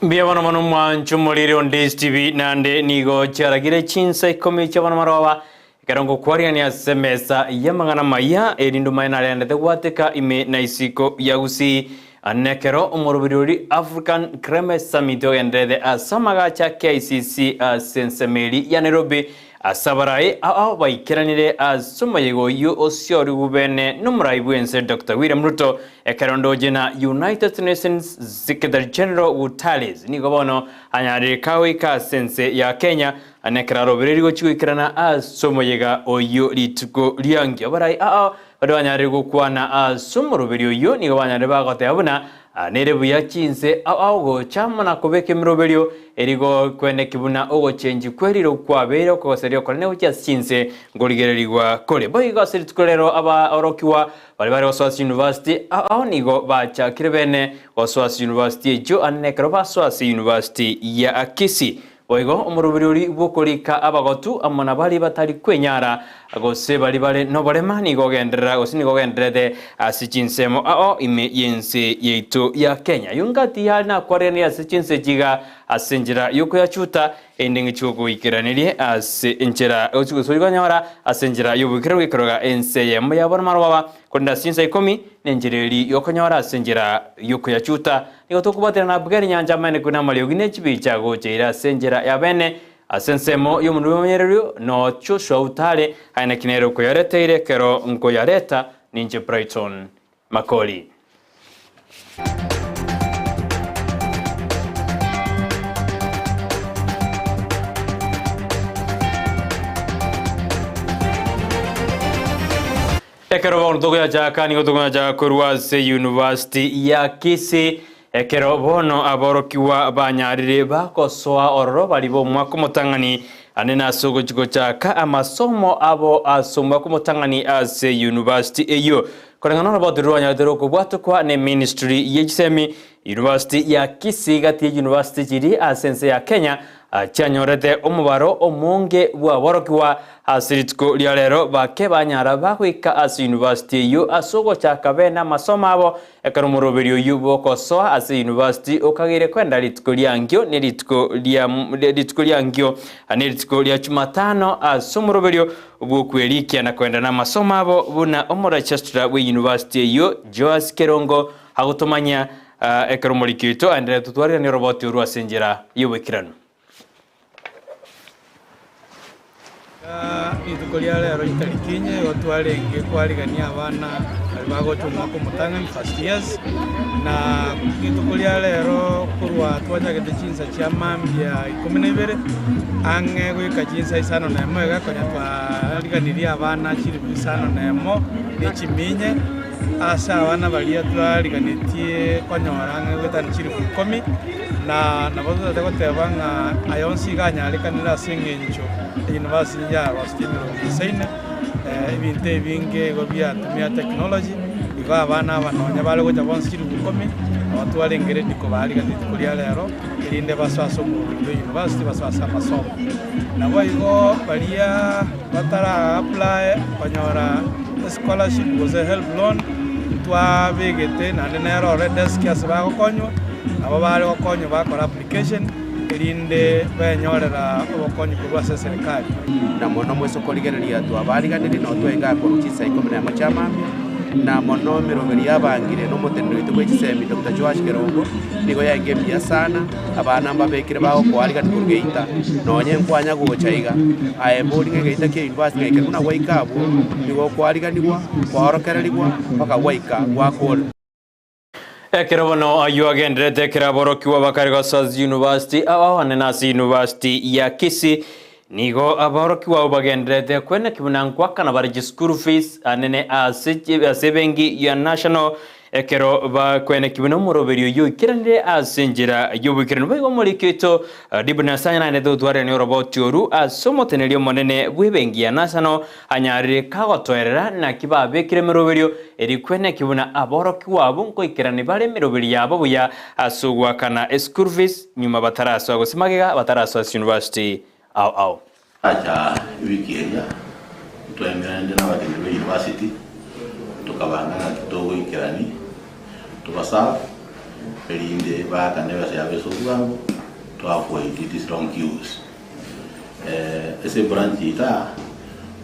Mbuya bono mono mwancho morire onde STV nande nigo chiaragire chinsa ikomi chia bono maroba ekero ngokwariania ase emesa y'amang'ana maya erinde omanye narendete gwateka ime na isiko ya Gusii Ane ekero omoroberi oria African Climate Summit ogendererete ase amagacho a KICC ase ensemo eria ya Nairobi ase abarai ao baikeranire ase omoyega oyio osiorigwe bene nomorai bwense Doctor William Ruto ekero ndoche na United Nations Secretary General Guterres nigo bono anyarire kagoika ase ense ya Kenya ane ekero arobereiri gochia goikerana ase omoyega oyio rituko riangio abarai ao Baria banyarire gokwana ase omoroberi oyio nigo banyarire bagoteba buna nere buya chinse ao ao gocha amo na kobeka emeroberio eri gokweneki buna ogochenchi kwerire okwabeire okogoseria okonene gochia ase chinse nkorigererigwa kore. Boigo ase rituko rero abaorokigwa baria bare gosoa ase university ao ao nigo bachakire bene gosoa ase university echio ande nekero basoa ase university ya Kisii Boigo omoroberi oria bw'okorika abagotu amo na baria batari kwenyara, gose baria bare noborema, nigo ogenderera gose nigo ogendererete ase chinsemo ao ime y'ense yaito ya Kenya. Ayio ngati yare nakwareranire ase chinse echi iga ase enchera y'okoyachuta, erinde ng'echie gokoikeranerie ase enchera gose gose ase enchera y'oboikeranu gekeroga ense eyemo ya bono marogoba, korende ase chinsa ikomi nenchera eria y'okonyora ase enchera y'okoyachuta. Nigo tokobwaterana na Abigaili nyancha amaene kwe namariogi ne chibicha gocha ere ase enchera ya bene, ase ensemo y'omonwa bw'omonyererio, no Joshua Utare, aye naki nere okoyareteire ekero nkoyareta, ninche Brighton Makori. Ekero bono togoyachaka nigo togoyachaka korwa ase University ya Kisii. Ekero bono aborokigwa banyarire bagosoa ororo baria b'omwaka omotang'ani, ande nase ogochia gochaka amasomo abo ase omwaka omotang'ani ase university eyio. Koreng'ana noroboti rwanyarete rokobwatokwa ne ministry ye chisemi, University ya Kisii gati ye university chiria ase ense ya Kenya chianyorete omobaro omonge bw'aborokigwa ase rituko ria rero bake banyara bagoika ase university eyio ase ogochaka bene amasomo abo ekero omoroberi oyio bw'ogosoa ase university okageire kwenda rituko ria nkio ne rituko ria rituko ria nkio ne rituko ria chumatano ase omoroberio bw'okwerikia na kwenda namasomo abo buna omoregistrar bwe university eyio Joas Kerongo agotomanya Ekero omoriki oito aenderete totwariranie oroboti orwo ase enchera y'oboikeranu. Rituko ria rero chitariki inye igo twarenge kwarigania abana baria bagocha omwaka omotang'ani first years, na rituko ria rero korwa twachagete chinsa chia mambia ikomi na ibere, ang'e goika chinsa isano na emo iga konya twariganirie abana chilifu isano na emo ne chiminye. Ase abana baria twariganetie konyora ang'e goetania chilifu ikomi, na nabo totagete goteba ng'a aya onsi iga anyarekanire ase eng'encho eyunivasiti yarosirie emerongo isaine, ebinto ebinge igo biatumia technology, igo abana aba nonya bare gocha bonsi chilifu ikomi, nabo twarenge ready kobarigereria rituko ria rero, erinde basoe ase omorwoti bwa eyunivasiti basoe ase amasomo. Naboigo baria batara apply konyora escholarship gose helb loan, ntwabegete naende nere ore edesk ase bagokonywa, nabo bare gokonywa bakora application, erinde benyorera obokonyi korwa ase eserekari. Na mono moise korigereria twabariganirie nao twaenga korwa chinsa ikomi na emo chia mambia, na mono emeroberi yabangire nomoteneneri oito bwe chisemi Doctor Joash Kerongo, nigo yaenge mbuya sana. Abana mbabekire bagokoarigania korwa geita, nonye nkwanya gocha iga, aye mbori ng'a egeita kia university ng'a ekero buna gwaika abwo, nigo okoariganigwa, kwaorokererigwa, mpaka gwaika gwakora. Ekero bono ayio agenderete ekero aborokigwa bakare gosoa ase university ao anene ase university ya Kisii, nigo aborokigwa abwo bagenderete kweneki buna nkoakana bare chischool fees anene ase ase ebenki ya National Ekero bakwenekigwe buna omoroberi oyio oikeranire ase enchera y'oboikeranu, boigo omoriki oito Diboni Asanya naendete gotwarerania oroboti oru ase omoteneneri omonene bw'ebenki ya Nasano, anyarire kagotoerera naki babekire emeroberio eria kwenekigwe buna aborokigwa abwo nkoikerani bare emeroberi yabo buya ase ogoakana eschool fees nyuma batarasoa gose magega batarasoa ase university ao ao. Acha ewiki eria, ntwaemereranie nabateneneri be university, tokabanga ng'aki togoikerani, tobaserve. Erinde baakane ebesa yabo ase obwango to avoid these long queues. Ase ebranch yaito aa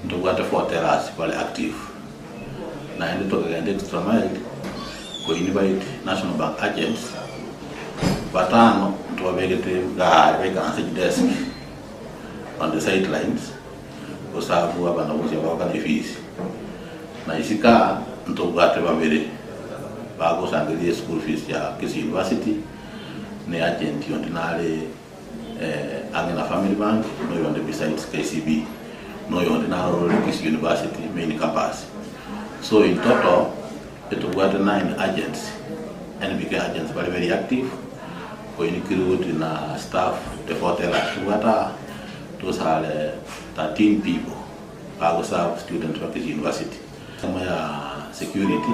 ntobwate four tellers bare active, naende tokagenda extra mile ko invite National Bank agents batano ntobabegete igaa baikaranse chidesk on the sidelines goserve abana bonsi abagokana efees. Na isiko aa ntobwate babere bagosangereria eschool fees ya Kisii University, ne agent onde nare ang'e na Family Bank, na oyonde besides KCB, na oyonde nare orore Kisii University main campus. So in total, etobwate nine agents, NBK agents bare very active, ko include na staff the four tellers tobwate aa, those are 13 people bagoserve students ba Kisii University. Emo ya security,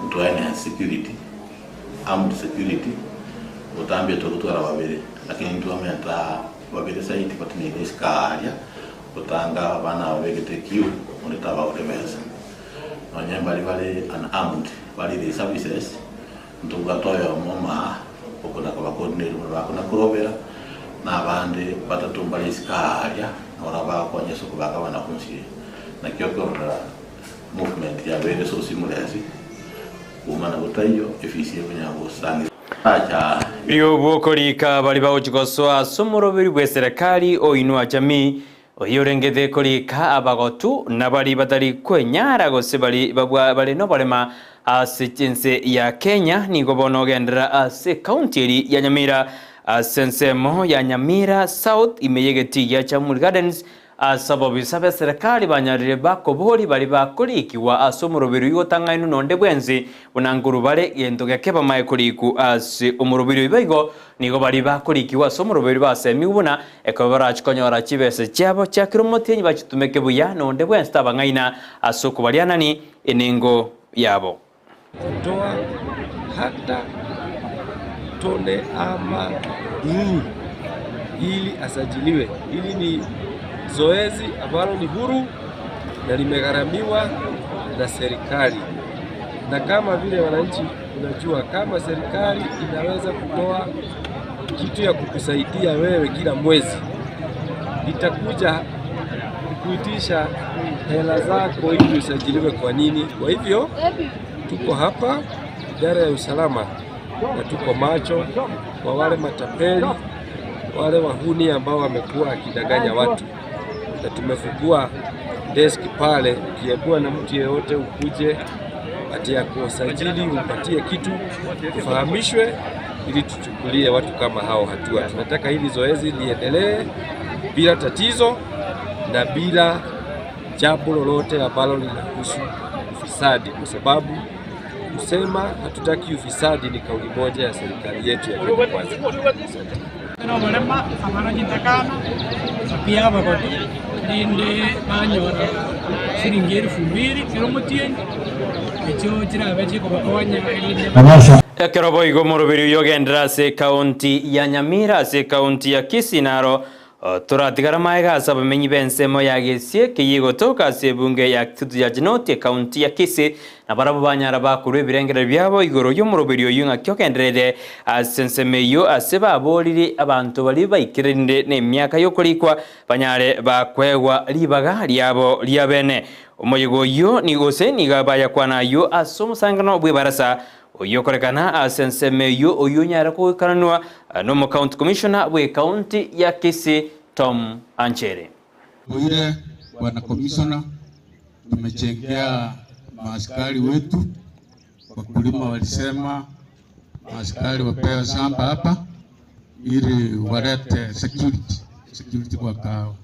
ntwa enhance security, armed security, gotambia togotwara babere, lakini ntwamenta babere saidi batenene isiko aaria, gotanga abana aba begete queue onde tabagora ebesa. Nonye mbari bare unarmed barire services, ntobwate oyomo omaa okona kobacoordinate buna bakona korobera, na abande batato mbare isiko aaria, nabo bagokonya ase okobaka abanafunsi. Naki okorora movement yabeire so seamless, kumana gotaiyo efisi ekonya gosangira acha. Riobwokorika bari bagochi gosoa ase omoroberi bwa eserekari oinua jamii oyo orengete korika abagotu na bari batari kwenyara gose bari babwa bari noborema ase chinse ya Kenya nigo bono ogenderera ase ekaunti eri ya Nyamira ase ensemo ya Nyamira South ime y'egetii gia Jamhuri Gardens ase abobisa b'eserekari banyarire bakobori bari bakorikigwa ase omoroberi oyio otang'ainwe nonde bwensi buna nkuru bare gento geke bamae koriku ase omoroberi oyio boigo nigo bari bakorikigwa ase omoroberi basemigwe buna ekero barachi konyora chibesa chiabo chia kera omotienyi bachitumeke buya nonde bwensi tabang'aina ase okobarianani enengo yabo. Kutoa hata tone ama ndururu ili asajiliwe. Hili ni zoezi ambalo ni huru na limegharamiwa na serikali, na kama vile wananchi, unajua kama serikali inaweza kutoa kitu ya kukusaidia wewe kila mwezi, itakuja kukuitisha hela zako ili usajiliwe kwa nini? Kwa hivyo tuko hapa idara ya usalama na tuko macho kwa wale matapeli, wale wahuni ambao wamekuwa wakidanganya watu, na tumefungua desk pale. Ukiambiwa na mtu yeyote ukuje ati ya kusajili, umpatie kitu, ufahamishwe ili tuchukulie watu kama hao hatua. Tunataka hili zoezi liendelee bila tatizo na bila jambo lolote ambalo linahusu ufisadi, kwa sababu kusema hatutaki ufisadi ni kauli moja ya serikali yetu ya Kenya Kwanza. Asante. Noborema abana chintakana pia abagotu rinde banyora shilingi 2000 kero omotienyi ekio chirabe chikobakonya erinde. Ekero boigo moroberi oyo ogendera ase ekaunti ya Nyamira ase ekaunti ya Kisii naro toratigara maega ase abamenyi b'ensemo ya Gesie keyigotoka ase ebunge ya Kitutu ya Kinoti ekaunti ya Kisii na barabwo banyara bakorwa ebirengererio biabo igoro y'omoroberi oyo ng'aki ogenderere ase ensemo eyio ase baborire abanto bari baikeranire na emiaka y'okorikwa banyare bakwegwa ribaga riabo ria bene omoyego oyo nigose niga bayakwana aywo ase omosangano bwa ebarasa oyo okorekana ase ensemo eyio oyo onyare kogoikaranwa na county commissioner bwa ekaunti ya Kisii Tom Anchere. Bwire, bwana commissioner, tumechengea maaskari wetu. Wakulima walisema maaskari wapewe shamba hapa ili walete security kwa kahawa.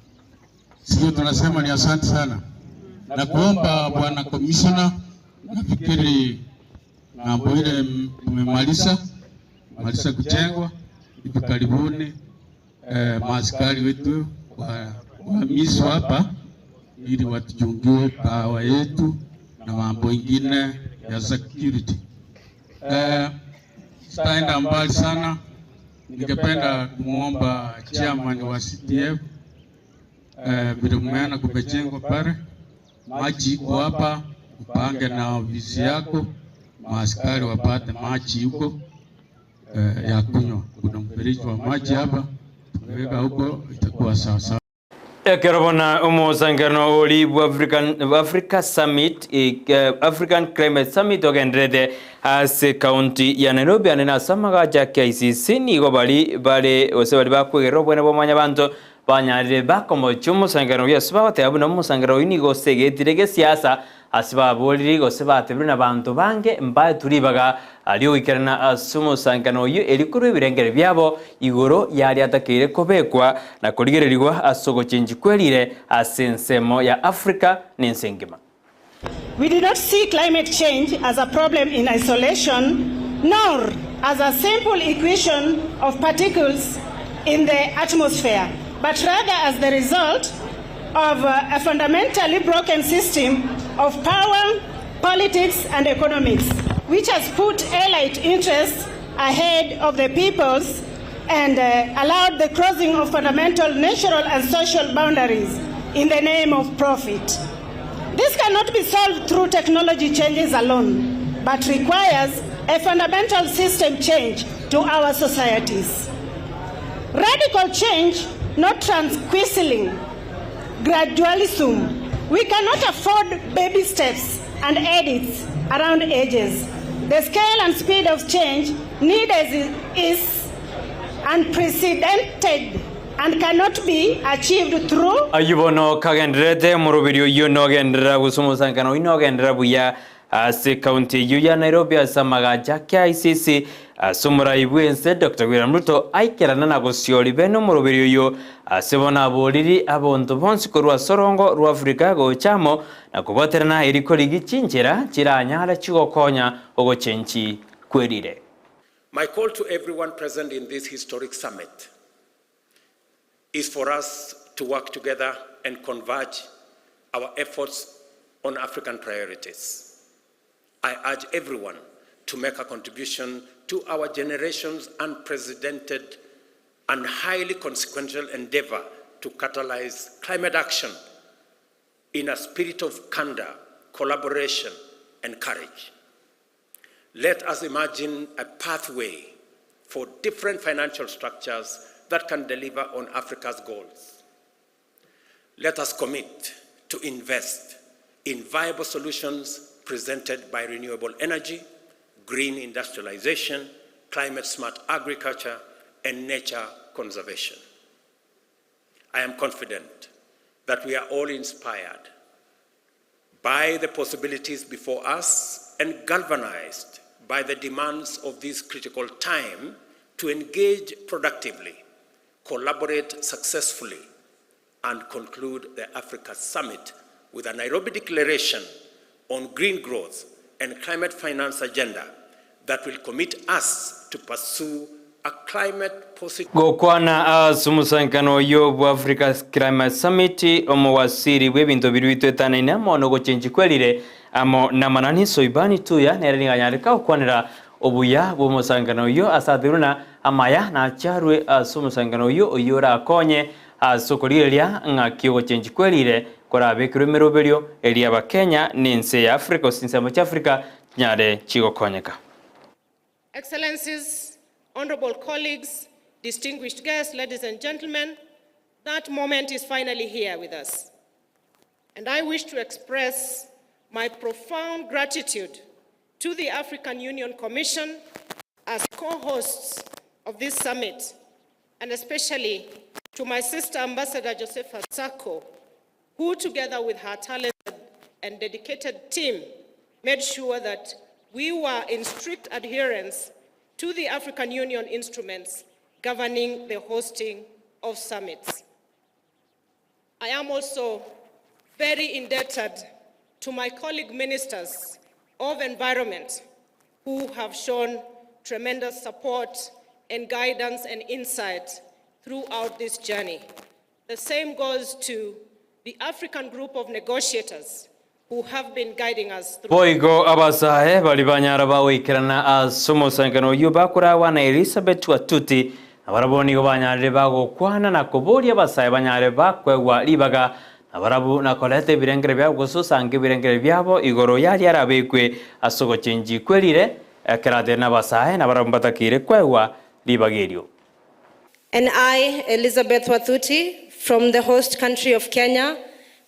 Sio, tunasema ni asante sana na kuomba bwana commissioner, nafikiri ng'ambo ile tumemaliza maliza kujengwa hivi karibuni, maaskari wetu wahamishwe hapa ili watuchungie kahawa yetu na mambo ingine ya security. Sitaenda mbali sana, ningependa kumwomba chairman wa CDF, vile mmeona kumejengwa pale, maji iko hapa, upange na ofisi yako, maaskari wapate maji huko. eh, ya kunywa. Kuna mfereji wa maji hapa, tumeweka huko, itakuwa sawa sawa. Ekero bono omosangerano oria bwa African, Africa Summit, eh, African Climate Summit ogendererete ase county ya Nairobi ande nase amagacho a KICC nigo bari bare gose bari bakwegerera obwene bwa mwanyabanto banyarire bakomochia omosangerano oyio ase bagoteba buna omosangerano oyio nigo osegetire gesiasa Ase baboriri gose batebirwe nabanto bange mbaetwe ribaga ri'ogoikerana ase omosankano oyio, erio korwa ebirengere biabo igoro y'aria atakeire kobekwa na korigererigwa ase ogochenchia kwerire ase ensemo ya Africa na ense engima. We do not see climate change as a problem in isolation, nor as a simple equation of particles in the atmosphere, but rather as the result of a fundamentally broken system of power, politics, and economics, which has put elite interests ahead of the people's and uh, allowed the crossing of fundamental natural and social boundaries in the name of profit. This cannot be solved through technology changes alone, but requires a fundamental system change to our societies. Radical change, not transquizzling, gradualism. We cannot afford baby steps and edits around edges. The scale and speed of change needed is unprecedented and cannot be achieved through Ayio bono kagendererete omoroberi oyio nogenderera gose omosankano oyio nogenderera buya Ase ekaunti eyio ya Nairobi ase amagacho a KICC ase omorai bw'ense Doctor William Ruto aikerana na gosiori bene omoroberi oyio ase bono aboriri abonto bonsi korwa ase orongo rwa Africa gocha amo na kobwaterana eri korigi chinchera chiranyare chigokonya ogochenchi kwerire. My call to everyone present in this historic summit is for us to work together and converge our efforts on African priorities. I urge everyone to make a contribution to our generation's unprecedented and highly consequential endeavor to catalyze climate action in a spirit of candor, collaboration, and courage. Let us imagine a pathway for different financial structures that can deliver on Africa's goals. Let us commit to invest in viable solutions presented by renewable energy, green industrialization, climate smart agriculture, and nature conservation. I am confident that we are all inspired by the possibilities before us and galvanized by the demands of this critical time to engage productively, collaborate successfully, and conclude the Africa Summit with a Nairobi Declaration on green growth and climate finance agenda that will commit us to pursue a climate positive Gokwana ase omosankano oyio bwa Africa Climate Summit, omowasiri bw'ebinto biria bitwetanaine amo nogochenchia kwerire amo namanani Soibani Tuya nere nigo anyareka gokwanera obuya bw'omosankano oyio ase aterwe na amaya nacharwe ase omosankano oyio oyio orakonye ase okorigereria ng'aki ogochenchia kwerire korabekerwe emeroberio eria Abakenya na ense ya Africa gose chinsemo chia Africa chinyare chigokonyeka. Excellencies, honorable colleagues, distinguished guests, ladies and gentlemen, that moment is finally here with us. And I wish to express my profound gratitude to the African Union Commission as co-hosts of this summit, and especially to my sister Ambassador Josepha Sacko, who together with her talented and dedicated team made sure that we were in strict adherence to the African Union instruments governing the hosting of summits. I am also very indebted to my colleague ministers of environment who have shown tremendous support and guidance and insight throughout this journey. The same goes to the African group of negotiators who have been guiding us through. Boigo abasae baria banyara bagoikerana ase omosangerano oyio bakoragwa na Elizabeth Watuti, na barabwo nigo banyarire bagokwana na koboria abasae banyare bakoegwa ribaga na barabwo na koreta ebirengero biabo gose osange ebirengero biabo igoro y'aria arabekwe ase ogochenchia kwerire. Ekero ateire nabasae, nabarabwo mbatakeire koegwa ribaga erio. And I, Elizabeth Wathuti, from the host country of Kenya,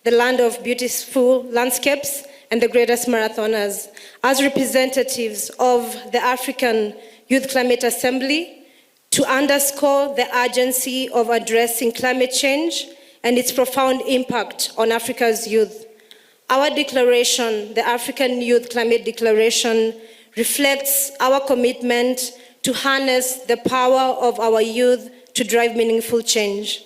the land of beautiful landscapes and the greatest marathoners, as representatives of the African Youth Climate Assembly, to underscore the urgency of addressing climate change and its profound impact on Africa's youth. Our declaration, the African Youth Climate Declaration, reflects our commitment to harness the power of our youth to drive meaningful change.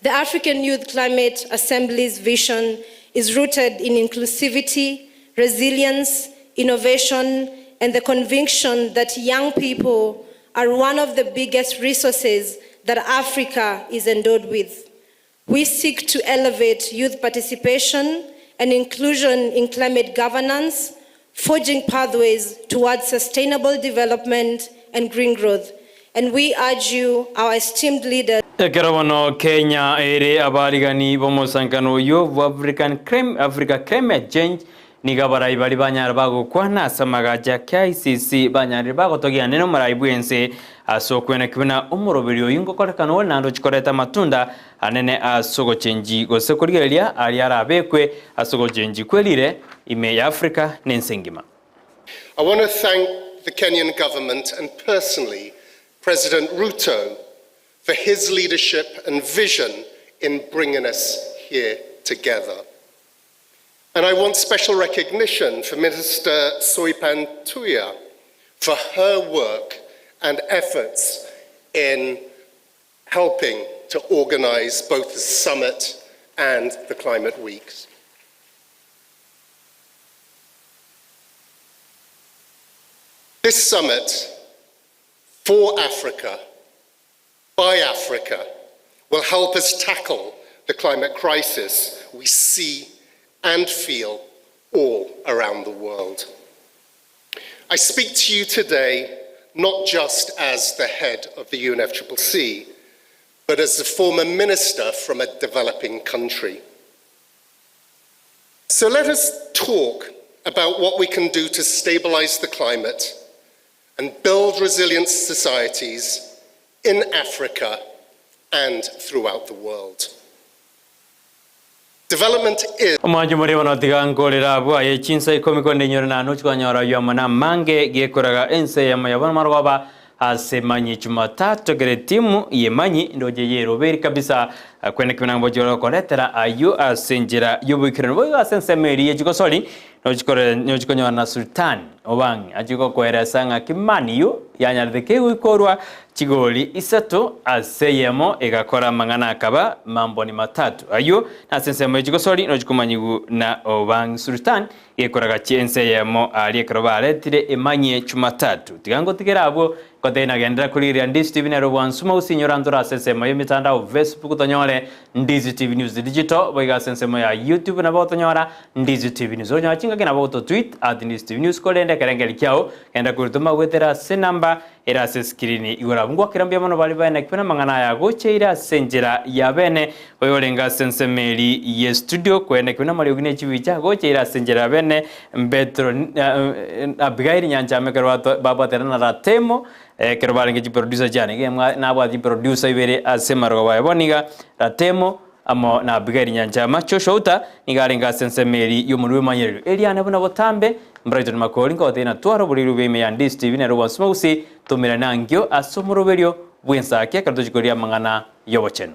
The African Youth Climate Assembly's vision is rooted in inclusivity, resilience, innovation, and the conviction that young people are one of the biggest resources that Africa is endowed with. We seek to elevate youth participation and inclusion in climate governance, forging pathways towards sustainable development and green growth. And we urge you, our esteemed leaders, Ekero bono Kenya ere abarigani b'omosankano oyio bw'African Crime, Africa Climate Change, nigo abarai baria banyare bagokwana ase amagacho a KICC banyarire bagotogia nene omorai bw'ense ase okweneki buna omoroberi oyio ngokorekana ore naende ochikoreta amatunda anene ase ogochenchi gose korigereria aria arabekwe ase ogochenchi kwerire ime ya Africa na ense engima. I want to thank the Kenyan government and personally President Ruto for his leadership and vision in bringing us here together. And I want special recognition for Minister Soipan Tuya for her work and efforts in helping to organize both the summit and the climate weeks. This summit for Africa, by Africa, will help us tackle the climate crisis we see and feel all around the world. I speak to you today not just as the head of the UNFCCC, but as the former minister from a developing country. So let us talk about what we can do to stabilize the climate and build resilient societies in Africa and throughout the world. Development is. Omwancho moria bono tiga nkorere abwo aye chinsa ikomi konde inyore na nusu konyora ayio amo namange gekoraga ense eyemo ya bono marogoba ase manyi Jumatatu kere timu yemanyi ndoche yeroberi kabisa kwene kibina mbochore gokoretera ayio ase enchera yoboikeranu boigo ase ensemo eria ye chigosori nochikonyora na Sultan Obang achie gokoeresa ng'a ki Man U yanyarete kegoikorwa chigoli isato ase eyemo egakora amang'ana akaba mambo ni matatu. Ayio nase ensemo ye chigosori nochikomanyigwa na Obang Sultan gekoraga chiense eyemo aria ekero baretire emanyie Chumatatu. Tiga ngotigere abwo Gotee nagenderera korigereria Ndizi TV nere obwansu mogusi inyora ntore ase ensemo y'emetandao Facebook tonyore Ndizi TV News Digital boigo ase ensemo ya YouTube nabo otonyora Ndizi TV News onyora chingaki nabo oto tweet at Ndizi TV News korende ekerengeri kiao genda koritoma goetera ase enamba ere ase escreen igoro abwo ngwakera mbuya mono baria baene kibwe namang'ana aya agocheire ase enchera ya bene oyo orenge ase ensemo eri ye studio kwene kibwe namariogi ne chibicha agocheire ase enchera ya bene Petero na Abigaili nyanchama ekero babwatana na Ratemo, ekero barenge chiproducer chiane, iga nabwate chiproducer ibere ase amarogo baye bono iga Ratemo amo na Abigaili nyanchama. Joshua Outa nigo arenge ase ensemo eri y'omorwoti bw'emanyererio eriane buna botambe, Brighton Makori nkogotebia natware oboriri bwa ime ya Ndisi TV nere obwansu mogusi, tomerane ankio ase omoroberio bw'ensaki ekero tochikoria amang'ana y'obochenu.